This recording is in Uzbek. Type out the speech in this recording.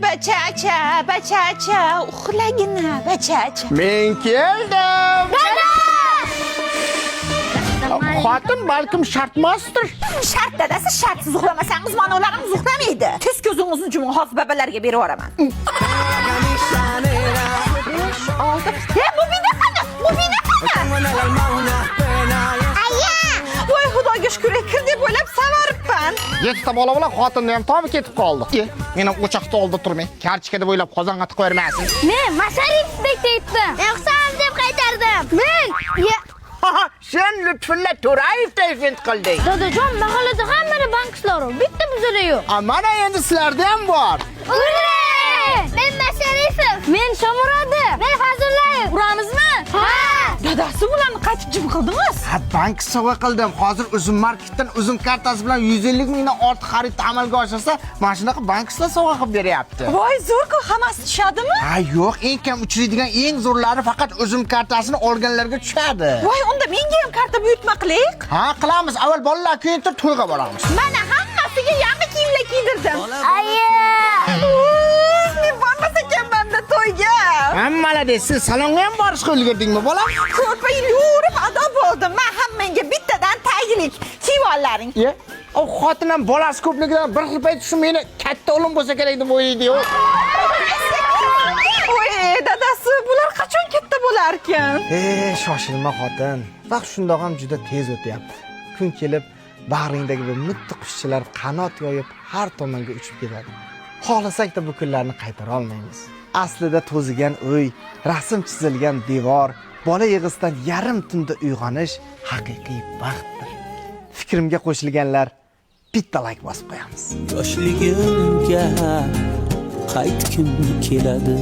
Bachacha, bachacha, uxlagina, bachacha. Men keldim. Xotin, balkim shartmasdir. Shart, dadasi, shart. Siz uxlamasangiz, mana ularimiz uxlamaydi. Tez ko'zingizni yuming, hozir babalarga berib yuboraman. 5, 6. E, Mubina qani? Mubina qani? Aya! Voy, Xudoga shukur, kir deb o'ylab savaribman. Yettita bola bilan xotinni ham tobi ketib qoldi. E, men ham o'choqda oldida turmay, kartochka deb o'ylab qozonga tiqib qo'yarmasin. Men Masharipov deb. Men Husanov deb qaytardim. Men ya. Sen Lutfulla To'rayevday fint qilding. Dadajon, mahallada hammani banklari, bitta bizada yo'q. A, mana endi sizlarda ham bor. Ura! Men Masharipov. Men Shomurodov. Men Fazlullayev. Uramizmi? Ha! Dadasi, bularni qaytib jim qildingiz? Ha, bank sovg'a qildim. Hozir Uzum Marketdan Uzum kartasi bilan 150 mingdan ortiq xaridni amalga oshirsa, mana shunaqa banklar sovg'a qilib beryapti. Voy, zo'r-ku, hammasi tushadimi? Ha, yo'q, eng kam uchraydigan eng zo'rlari faqat Uzum kartasini olganlarga tushadi. Voy, unda menga ham karta buyurtma qilaylik. Ha, qilamiz. Avval bolalar kuyintirib to'yga boramiz. Mana hammasiga yangi kiyimlar kiydirdim. Aya! Uff, men bormas ekanman-da to'yga. Ha, молодец. Siz salonga ham borishga ulgurdingmi, bolam? Ko'rpa yurib ado bo'ldim. Men hammangga bittadan taglik kiyib ollaring. Ye, o xotin ham bolasi ko'pligidan bir xil payt shu meni katta o'g'lim bo'lsa kerak deb o'ylaydi-yu. Voy, dadasi, bular qachon katta bo'larkan? E, shoshilma, xotin. Vaqt shundoq ham juda tez o'tyapti. Kun kelib bag'ringdagi bu mitti qushchalar qanot yoyib har tomonga uchib ketadi. Xohlasak-da bu kunlarni qaytara olmaymiz. Aslida to'zigan uy, rasm chizilgan devor, bola yig'isidan yarim tunda uyg'onish haqiqiy baxtdir. Fikrimga qo'shilganlar bitta layk bosib qo'yamiz. Yoshligimga qaytgim keladi.